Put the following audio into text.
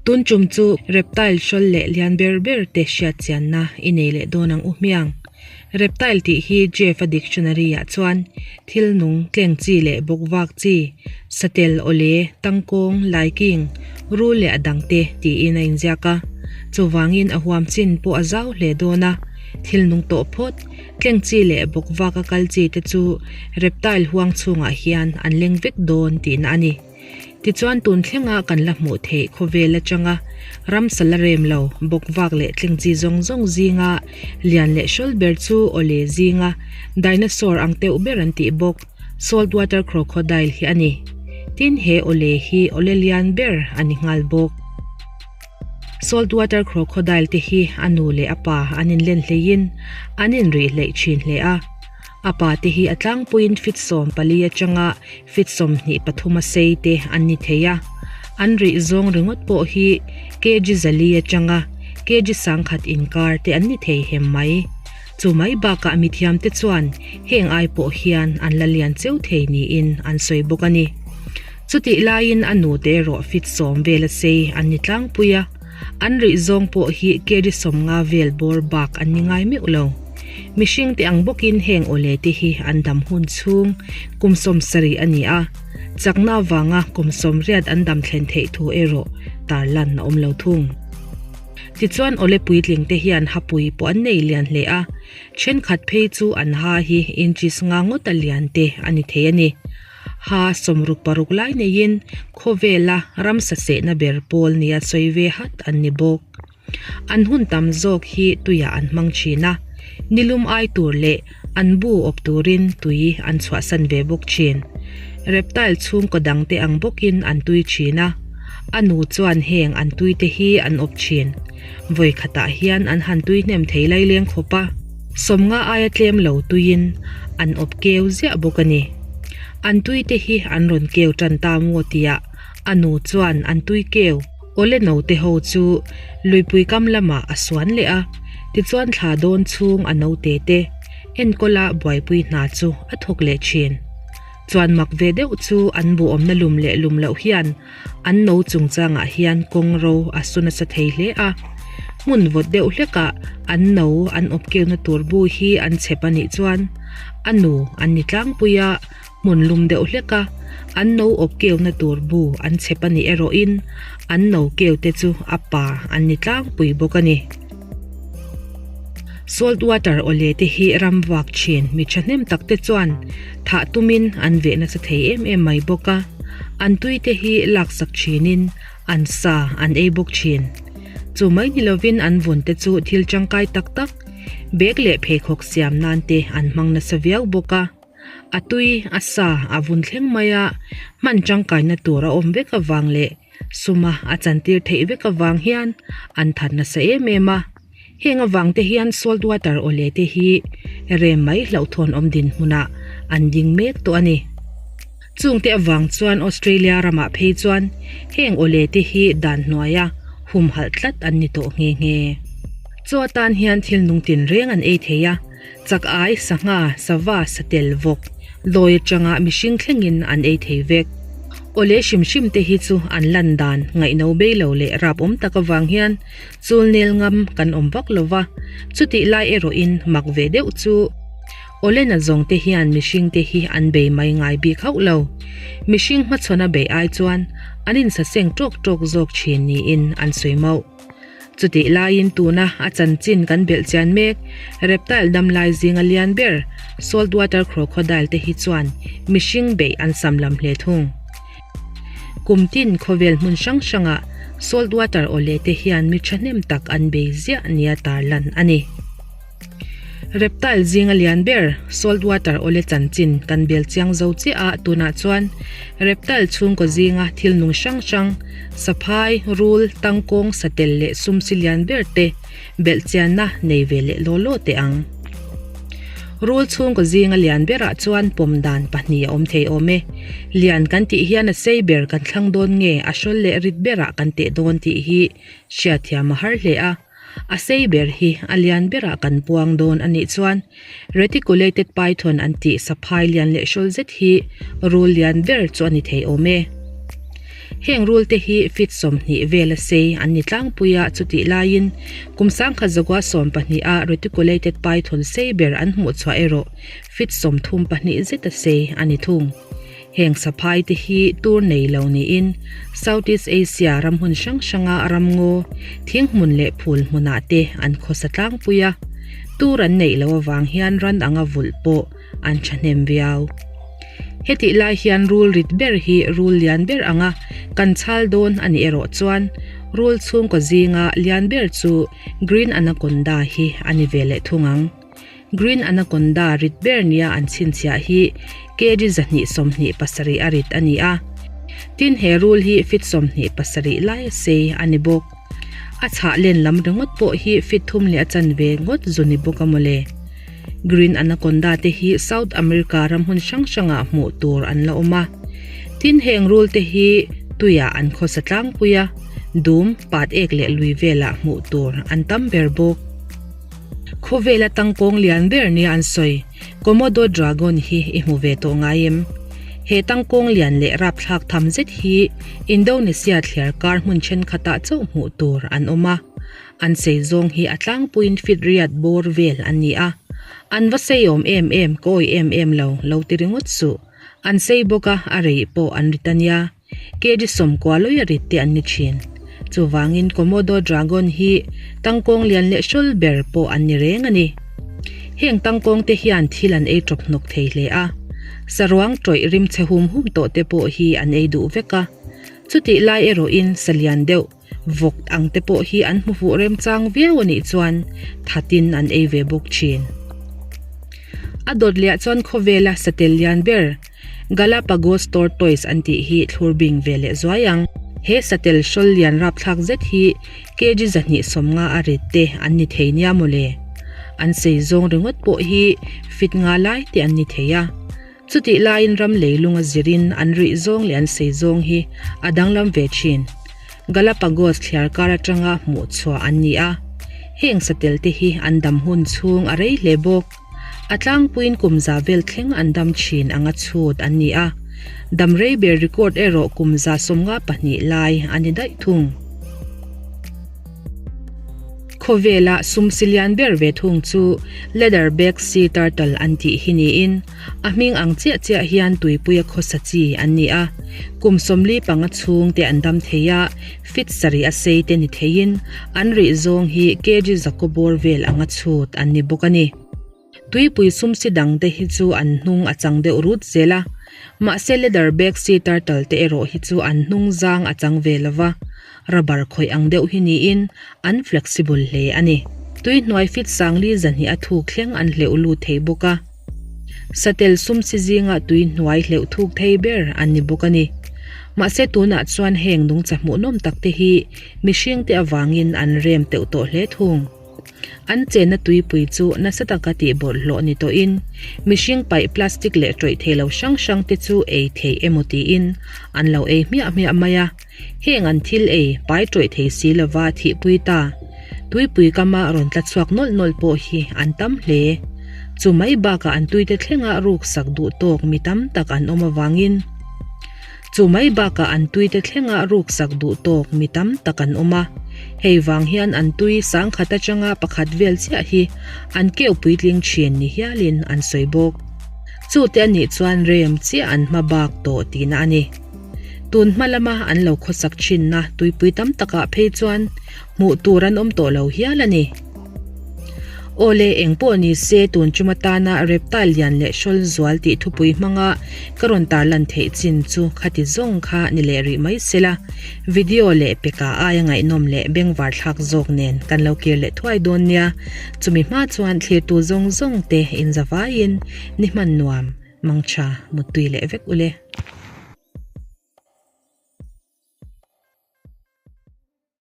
Tun tum chu reptile hrawl leh lian ber ber te hriat chianna i nei leh dawn ang u hmiang. Reptile tih hi Jeff-a dictionary ah chuan thil nung tleng chi leh bawk vak chi, satel, awle, tangkawng, laiking, rul leh a dang te tiin a inziak a. Chuvangin a huam chin pawh a zau hle dawn a, thil nung tawh phawt, tleng chi leh bawk vaka kal chi te chu reptile huang chhungah hian an leng vek dawn tihna a ni. Tichuan tun thlenga kan la hmuh theih khawvel atanga ramsa la rem lo, bawkvak leh tleng chi zawng zawng zinga lian leh hrawl ber chu awle zinga dinosaur ang teuh ber an tih bawk saltwater crocodile hi a ni. Tin he awle hi awle lian ber a ni nghal bawk. Saltwater crocodile te hi a nu leh a pa an inlen hleiin an inrih hleih thin hle a. A pa te hi a tlangpuiin fit 14 atanga fit 23 a sei te an ni thei a, an rih zawng ringawt pawh hi kg 400 atanga kg 1000 inkar te an ni thei hem mai. Chu mai bakah mithiam te chuan heng ai pawh hian an la lian cheu thei niin an sawi bawk a ni. Chutih laiin a nu te erawh fit 10 vel a sei an ni tlangpui a, an rih zawng pawh hi kg 50 vel bawr bak an ni ngai meuh lo. Mihring te ang bawkin heng awle te hi an dam hun chhung kum 70 a ni a, chakna avanga kum 80 an dam thlen theih thu erawh tarlan a awm lo thung. Tichuan awle puitling te hian hapui pawh an nei lian hle a, thenkhat phei chu an ha hi inches nga ngawt a lian te a ni thei a ni. Ha 66 lai neiin khawvela ramsa sehna ber pawl nia sawi ve hat an ni bawk. An hun tam zawk hi tuiah an hmang thin a, nilum ai tur leh an bu awp turin tui an chhuahsan ve bawk thin. Reptile chhungkaw dangte ang bawkin an tui thin a, a nu chuan heng an tuite hi an awp thin. Vawi khatah hian an han tui hnem thei laileng khawp a, 50 aia tlem lo tuiin an awp keu ziah bawk a ni. An tuite hi an rawn keu tan ta maw tiah a nu chuan an tui keu. Awle naute ho chu luipui kam lamah a suan leh a, tichuan thla dawn chhung a naute te enkawla buaipui hna chu a thawk leh thin. Chuan mak ve deuh chu an buhawmna lum leh lum loh hian an no chungchangah hian kawng ro a su nasa thei hle a. Hmun vawt deuh hlekah an no an awp keuna tur bu hi an chhep a nih chuan a nu an ni tlangpui a, Hmun lum deuh hlek a, an no awp keuna tur bu an chhep a nih erawhin an no keu te chu a pa an ni tlangpui bawk a ni. Salt water awle te hi ram vak thin mi thahnem tak te chuan thah tumin an veh nasa thei em em mai bawk a, an tui te hi laksak thinin an sa an ei bawk thin. Chu mai ni lovin an vun te chu thil tangkai tak tak, bag leh pheikhawk siam nan te an hmang nasa viau bawk a. A tui, a sa, a vun thleng mai a, hman tangkaina tur a awm vek avang leh suma a chantir theih vek avang hian an that nasa em em a. Heng avang te hian salt water awle te hi rem mai hlauhthawn awm dinhmunah an ding mek tawh a ni. Chungte avang chuan Australia ramah phei chuan heng awle te hi dan hnuaia humhalh tlat an ni tawh nghe nghe. Chaw atan hian thil nung tinreng an ei thei a. Chak ai, sangha, sava, satel, vawk, lawi atanga mihring thlengin an ei thei vek. Awle hrim hrim te hi chu an lan dan ngaihno bei lo leh rap awm tak avang hian chul nel ngam kan awm vak lo va, chutih lai erawhin mak ve deuh chu awle na zawng te hian mihring te hi an bei mai ngai bik hauh lo. Mihring hmachhawn a beih ai chuan an insaseng tawk tawk zawk thin niin an sawi mauh. Chutih laiin tuna a chanchin kan belh chian mek, reptile damlai zinga lian ber, saltwater crocodile te hi chuan mihring beih an sam lam hle thung. Kum tin khawvel hmun hrang hrangah saltwater awle te hian mi thahnem tak an bei ziah nia tarlan a ni. Reptile zinga lian ber, saltwater awle chanchin kan bel chiang zo chiah a, tunah chuan reptile chhungkaw zinga thil nung hrang hrang, saphai, rul, tangkawng, satel leh sumsi lian ber te belh chianna nei ve leh law law teh ang. Rul chhungkaw zinga lian berah chuan pawm dan pahnih a awm thei awm e. Lian kan tih hian a sei ber kan thlang dawn nge a hrawl leh rit berah kan teh dawn tih hi hriatthiam a har hle a. A sei ber hi a lian berah kan puang dawn a nih chuan Reticulated python an tih saphai lian leh hrawl zet hi rul lian ber chu a ni thei awm e. Heng rul te hi feet 20 vela sei an ni tlangpui a, chutih laiin kum sangkhat zakua 12 a reticulated python sei ber an hmuh chhuah erawh feet 34 zeta sei a ni thung. Heng saphai te hi tur nei lo niin Southeast Asia ram hmun hrang hranga ramngaw, thing hmun leh phul hmunah te an khawsa tlangpui a, tur an neih loh avang hian ran anga vulh pawh an thahnem viau. Hetih lai hian rul rit ber hi rul lian ber anga kan chhal dawn a nih erawh chuan rul chhungkaw zinga lian ber chu Green Anaconda hi a ni ve leh thung ang. Green Anaconda rit ber nia an chhinchhiah hi kg 227 a rit a ni a. Tin he rul hi feet 27 lai a sei a ni bawk. A chhah len lam ringawt pawh hi feet thum leh a chanve ngawt zu ni bawk a mawle. Green Anaconda te hi South America ram hmun hrang hrangah hmuh tur an la awm a. Tin heng rul te hi tuiah an khawsa tlangpui a, dum, pat ek leh lui velah hmuh tur an tam ber bawk. Khawvela tangkawng lian ber nia an sawi, Komodo Dragon hi i hmu ve tawh ngai em? He tangkawng lian leh rapthlak tham zet hi Indonesia thliar kar hmun thenkhatah chauh hmuh tur an awm a. An sei zawng hi a tlangpuiin feet riat bawr vel an ni a. An va sei awm em em, ka awih em em lo, lo ti ringawt suh. An sei bawk a, a rei pawh an ri ta nia. Kg sawmkua lawia rit te an ni thin. Chuvangin Komodo Dragon hi tangkawng lian leh hrawl ber pawh an ni reng a ni. Heng tangkawng te hian thil an ei tawp hnawk thei hle a. Saruang tawih rim chhe hum hum tawh te pawh hi an ei duh vek a. Chutih lai erawhin sa lian deuh, vawk ang te pawh hi an hmu fuh remchang viau a nih chuan thatin an ei ve bawk thin. A dawt liah chuan khawvela satel lian ber Galapagos tortoise an tih hi thlur bing ve leh zuai ang. He satel hrawl lian rapthlak zet hi kg 250 a rit te an ni thei nia mawle. An sei zawng ringawt pawh hi fit nga lai te an ni thei a. Chutih laiin ram leilunga zirin an rih zawng leh an sei zawng hi a danglam ve thin. Galapagos thliar kar atanga hmuh chhuah an ni a. Heng satel te hi an dam hun chhung a rei hle bawk. A tlangpuiin kum za vel thleng an dam thin anga chhut an ni a. Dam rei ber record erawh kum 52 lai a ni daih thung. Khawvela sum si lian ber ve thung chu Leatherback Sea Turtle an tih hi niin a hming ang chiah chiah hian tuipuia khawsa chi an ni a. Kum 45 chhung te an dam thei a, feet sarih a sei te ni theiin an rih zawng hi kg zakaw bawr vel anga chhut an ni bawk a ni. Tuipui sumsi dang te hi chu an hnung a chang deuh rut zel a, mahse leatherback sea turtle te erawh hi chu an hnung zang a chang ve lo va, rubber khawih ang deuh hi niin an flexible hle a ni. Tui hnuai fit sangli zahnih a thuk thleng an hleuh lut thei bawk a, satel sumsi zinga tui hnuai hleuh thuk thei ber an ni bawk a ni. Mahse tunah chuan heng nungcha hmuhnawm tak te hi mihring te avangin an rem teuh tawh hle thung. An chenna tuipui chu nasa taka tih bawlhhlawh ni tawhin mihring paih plastic leh tawih thei lo hrang hrang te chu ei theih emaw tiin an lo ei hmiah hmiah mai a. Heng an thil ei pai tawih thei si lova thihpui ta tuipui kama rawn tla chhuak nawlh nawlh pawh hi an tam hle. Chu mai bakah an tuite thlenga ruksak duh tawk mi tam tak an awm avangin Chu mai bakah an tuite thlenga ruksak duh tawk mi tam tak an awm a, hei vang hian an tui sangkhat atanga pakhat vel chiah hi an keu puitling thin ni hialin an sawi bawk. Chute a nih chuan rem chiah an hma bak tawh tihna a ni. Tun hma lama an lo khawsak thinna tuipui tam takah phei chuan hmuh tur an awm tawh lo hial a ni. Awle eng pawh ni se tun tum atana reptile lian leh hrawl zual tih thupui hmanga ka rawn tarlan theih chin chu khati zawng kha ni leh rih mai sela, video leh peka aia ngaihnawm leh bengvar thlak zawk nen kan lo kir leh thuai dawn nia, chumi hma chuan thlirtu zawng zawng te inzavaiin ni hman nuam mangtha muttui leh vek ule.